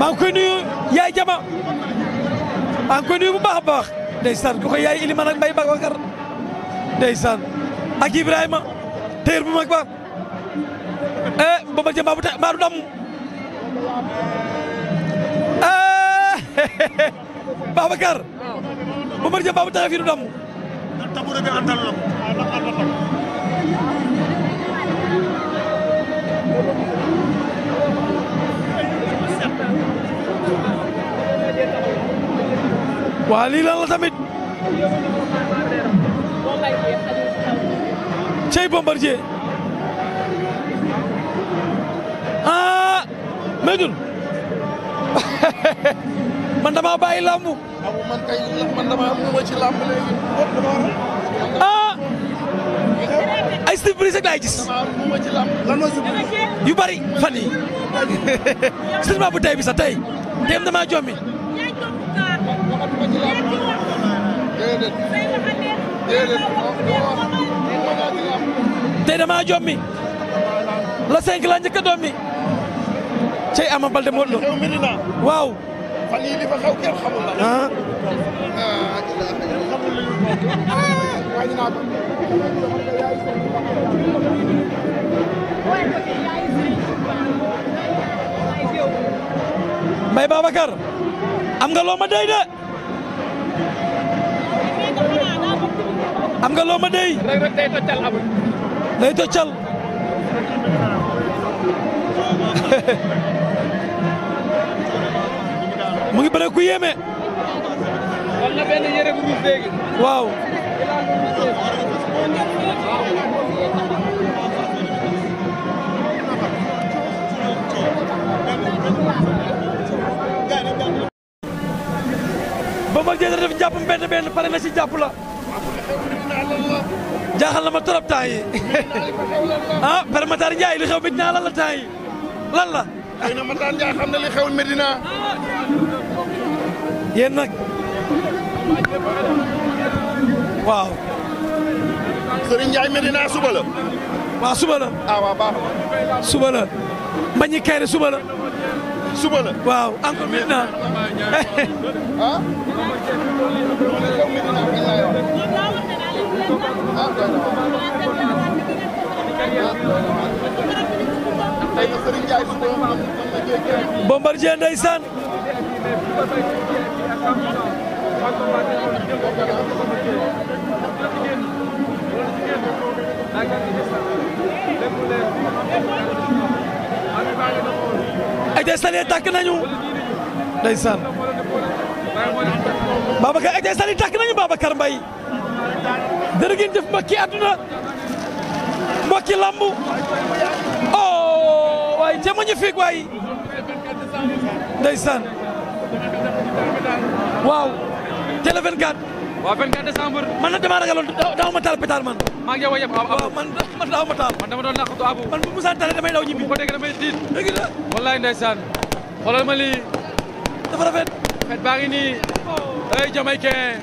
maa ngi koy nuyu yaay jama maa ngi koy nuyu bu baax a baax ndeysaan ko yaay Iliman ak Mbaye Babacar ndeysaan ak Ibrahima téer bu mag ba Bombardier mbaa du damm Babacar Bombardier mbaa bu taxaw fii du damm waa lii lan la tamit cey Bombardier Medoune man dama bàyyi lambu man dama am ci lamb léegi ay surprise rek laay gis ci lamb lan mooy surprise yu bari fan yi surtout bu tey bi sax tey dem dama jommi tey dama jommi la 5 la njëkk a doom mi cey Ama Baldé Modou Lô waaw fan yii li fa xew kenn xamul la Mbaye Babacar am nga loo ma dey de am nga loo ma dey rek day toccal am day toccal mu ngi bëre ku yéeme wal na benn yére bu ruus léegi waaw Bombardier da def jàpp benn pare na ci jàpp la jaaxal na ma trop temps yi Père Matar Ndiaye li xew Medina lan la temps yi lan la xëy na Matar Ndiaye xam na li xew Medina yéen nag waaw Serigne Ndiaye Medina suba la waaw suba la waaw baax suba la Mbagnick Kaïré suba la suba la waaw encore Medina Bombardier ndeysaan ay des sali tàkk nañu ndeysaan Babacar ay des sali tàkk nañu Babacar Mbaye dërë ngeen jëf mbokki àdduna mbokki lambu oh waaye te magnifique waay ndeysaan waaw télé 24 waaw 24 décembre man nag damaa ragaloon daaw ma taal pétale man maa ngi yow yëpp waaw man daaw ma taal man dama doon laqatu abu man bu musaan tale damay daw ñibbi ko dégg damay tiit dëgg la wallaay ndeysaan xoolal ma lii dafa rafet fet baa ngi nii ay jamaïcain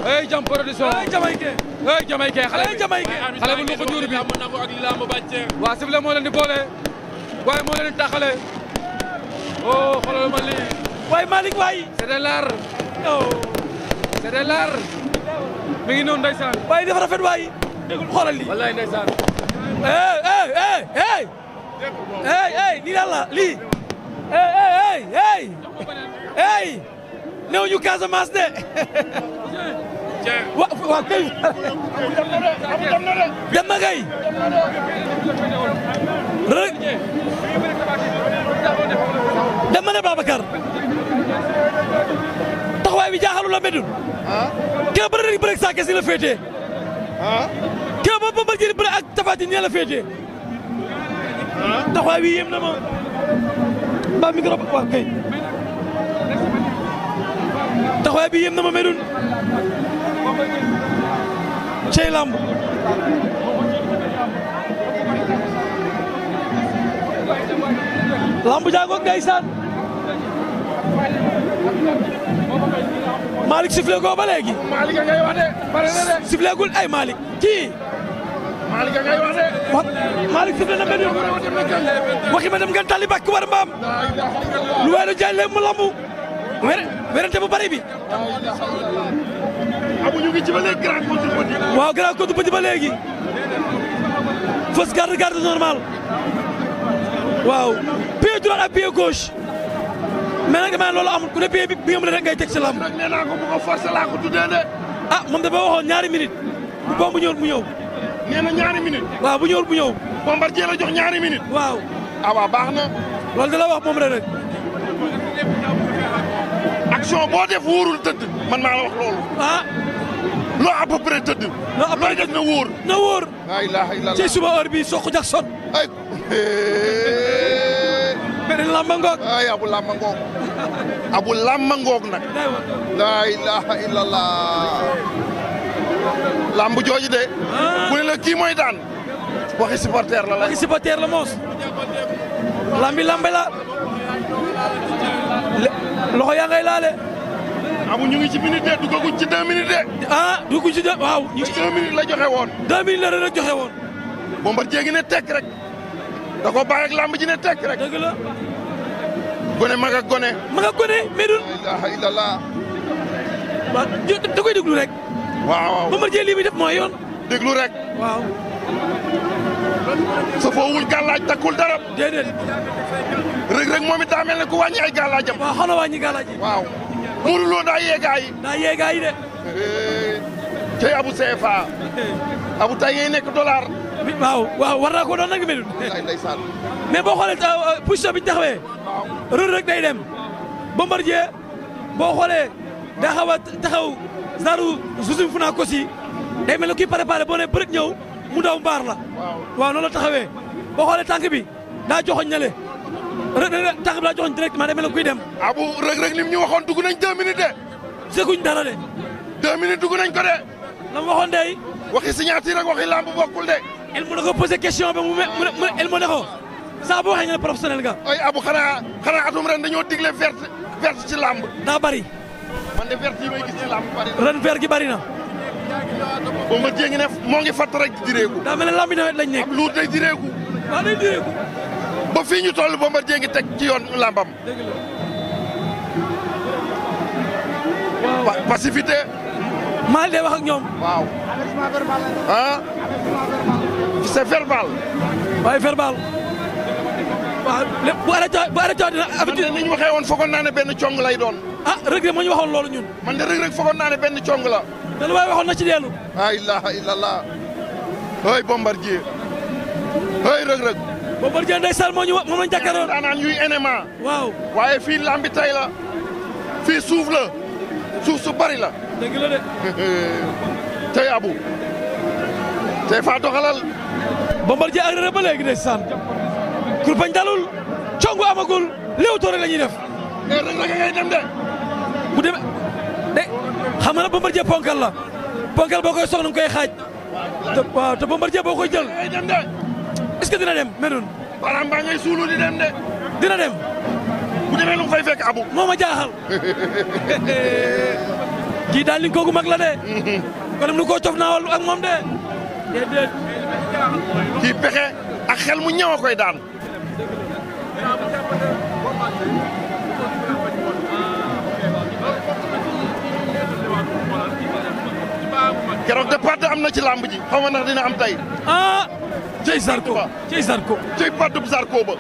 ay jam production ay jamaïcain ay jamaïcain xale bu lu ko juur bi waaw sifle moo leen di boole waaye moo leen di taxale oh xoolal ma lii waaye Malick waay c'est de l'art oh c'est de l'art mi ngi noonu ndeysaan waaye dafa rafet waay dégul xoolal lii wallaay ndeysaan lii daal la lii néew ñu Casamance de waaw kay dem na kay rek dem na ne Babacar taxawaay bi jaaxalu la Medoune kii bëre rek bëre ak Sa Thiès ni la féetee kii ba Bombardier bëre ak Tapha Tine ni la féetee taxawaay bi yéem na ma ba micro waaw kay taxawaay bi yéem na ma Medoune cey lamb lamb jaagoog ndeysaan Malick sifflé ko ba léegi Malick ngay wax de pare na de sifflé gul ay Malick kii Malick a ngay wax de. wax Malick sëf na benn yoon waxi ma dem ngeen tali bàkk war mbaam lu waay lu jaay léegi mu lambu werante bu bari bi Abou ñu ngi ci ba léegi grand contre petit. waaw grand contre petit ba léegi fausse garde normal waaw pied droit ak pied gauche mais nag damaa loolu amul ku ne pied bi nga mën a rek ngay teg ci lamb rek nee naa ko bu ko forcer laa ko tuddee de. ah moom dafa waxoon ñaari minute bon bu ñëwul mu ñëw nee na ñaari minutes. waaw bu ñëwul mu ñëw Bombardier la jox ñaari minutes. waaw ah waaw baax na. loolu da la wax moom rek action boo def wóorul tëdd man maa la wax loolu. ah loo à peu près tëdd. loo après def na wóor. na wóor la ilaha illallah. ci suba heure bi soq jak sot ay. beneen lamba ngoog ay Abou Lamba ngoog. Abou Lamba ngoog nag. la ilaha illallah. lamb jooju de. bu ne la kii mooy daan. waxi supporter la waxi supporter la moos lambi lambe la loxo yaa ngay laale Abou ñu ngi ci minute de duggaguñ ci 2 minutes de. ah dugguñ ci waaw ñu ngi 2 minutes la joxe woon. 2 minutes la rek joxe woon Bombardier gi ne tekk rek. da ko bàyyi ak lamb ji ne tekk rek. dëgg la gone mag ak gone. ma nga gone mais dul la ilaha illallah. waaw da koy déglu rek waaw Bombardier lii muy def mooy yoon déglu rek. waaw sa foowul gàllaaj takkul dara. déedéet Reug Reug moom it daa mel ne ku wàññi ay gàllaajam. waaw xana wàññi gàllaaj yi waaw. Modou Lo daa yeegaa yi. daa yeegaa yi de tey Abou CFA. Abou tey ngay nekk dollar. waaw war naa ko doon nag medul ndeysaan. mais boo xoolee position bi ñu taxawee Reug Reug day dem Bombardier boo xoolee daa xaw a taxaw genre Youssouf Funa Kosi day mel ne kii préparé boo nee bëreet ñëw mu daw mbaar la waaw noonu la taxawee boo xoolee tànk bi daa joxoñ ñale Reug Reug tànk bi daa joxoñ directement day mel ne kuy dem Abou Reug Reug lim ñu waxoon dugg nañ 2 minutes de. seguñ dara de 2 minutes dugg nañ ko de. la mu waxoon day waxi signature ak waxi lamb bokkul de. el mu ne ko posé question bi mu el mu ne ko saa boo waxee nga ne professionnel nga ay Abou xanaa atum ren dañoo digle verte ci lamb. daa bari man de verte yi may gis ci lamb bari na. ren vert gi bari na Bombardier ngi ne moo ngi fatt rek di direeku. daa mel ne lambi nawet lañ nekk ab luur day direeku. waaw day direeku ba fii ñu toll Bombardier ngi teg ci yoon lambam. dëgg la waaw passivité. Malick day wax ak ñoom waaw. ah. c'est verbal. waaye verbal waaw lépp bu arrêté dina man de ni ñu waxee woon foogoon naa ne benn cong lay doon. ah Reug Reug moo ñu waxoon loolu ñun man de Reug Reug foogoon naa ne benn cong la. dana waaye waxoon na ci dellu la ilaha illallah. hey Bombardier. hey Reug Reug. Bombardier ndeysaan moom lañ jàkkaarloon daanaan yuy NMA. waaw waaye fii lambi tay la. fii suuf la. suuf su bari la. dëgg la de tey Abou. tey faa doxalal. Bombardier ak Reug Reug ba léegi ndeysaan kurpañ dalul congu amagul léewtoo rek la ñuy def Reug Reug ngay dem de. bu demee de xam nga ne Bombardier ponkal la ponkal boo koy soxla nga koy xaaj te waaw te Bombardier boo koy jël ngay dem de. est-ce que dina dem medun baram baa ngay suulu di dem de. dina dem bu demee lu mu fay fekk Abou. moo ma jaaxal kii daal li kooku mag la de kon nu koo cof naawal ak moom de déedéet kii pexe ak xel mu ñëw a koy daan. keroog de padd am na ci làmb ji xaw ma ndax dina am tey. ah cey Zarko cey Zarko cey paddub Zarko ba.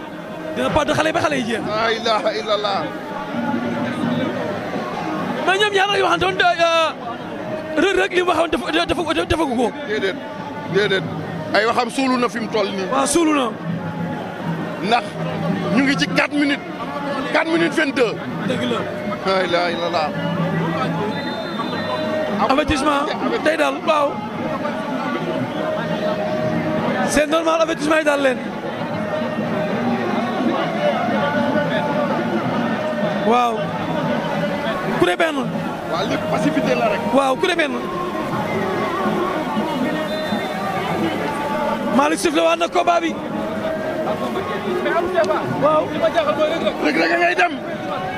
dina padd xale ba xale yi jeex la ilaha illallah. mais ñoom ñaar nag waxante woon Reug Reug li mu waxoon defagu ko déedéet ay waxam suulu na fi mu toll nii. waaw suulu na ndax ñu ngi ci 4 minutes 4 minutes 22. dëgg la la ilaha illallah. avertissement tey daal waaw c'est normal avertissement yi daal leen waaw ku ne benn waaw lépp passivité la rek. waaw ku ne benn Malick sifflé waat na combat bi waaw Reug Reug ngay dem.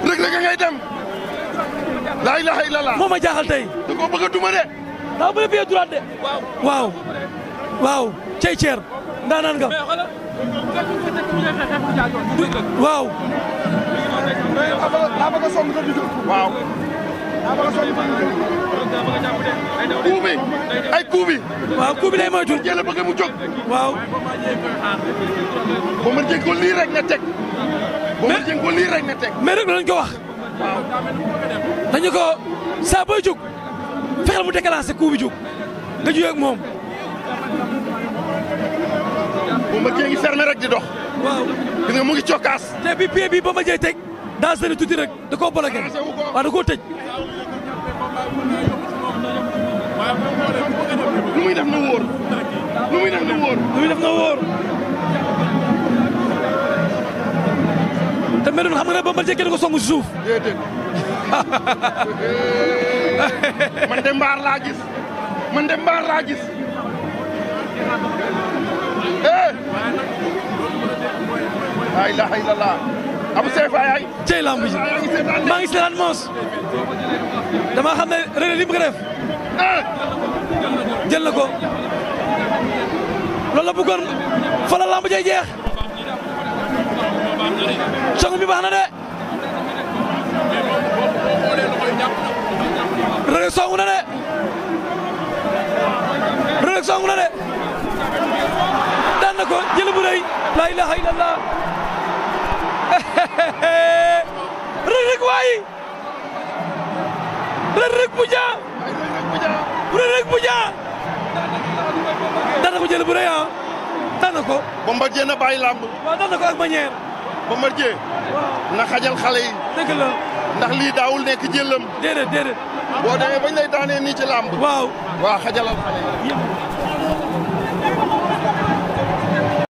Reug Reug ngay dem. la ilaha illallah. moo ma jaaxal tey da koo bëgg a duma de. daa bëri pied droit de waaw waaw cey ceer ndaanaan nga waaw waaw kuubi ay kuubi waaw kuubi lay moytu jël bëgg mu jóg waaw Bombardier ko lii rek nga teg Bombardier ko lii rek nga teg mais rek lañ ko wax dañu ko saa booy jóg fexeel mu déclenché kuubi jóg nga jóg ak moom Bombardier ngi fermé rek di dox waaw gis nga mu ngi cokkaas te bi pied bi Bombardier teg daa sëni tuuti rek da koo bloqué waaw da koo tëj lu muy def na wóor lu muy def na wóor lu muy def na wóor te Médoune xam nga ne Bombardier kenn ko songu si suuf déedéet man de mbaar laa gis man de mbaar laa gis la ilaha illallah Abou Seyfa yaay cey lamb ji maa ngi seetaan moos dama xam ne Reug li mu ko def jël na ko loolu la bëggoon fa la lamb jay jeex song bi baax na de Reug songu na de Reug songu na de daan na ko jël bu rëy la ilaha illallah Reug waay Reug bu jaa Reug bu jaa daan na ko jël bu rëy daan na ko Bombardier na bàyyi làmb waaw daan na ko ak manière Bombardier na xajal xale yi dëgg la ndax lii daawul nekk jëllam déedéet déedéet boo demee bañ lay daanee nii ci làmb waaw waaw xajalal xale yi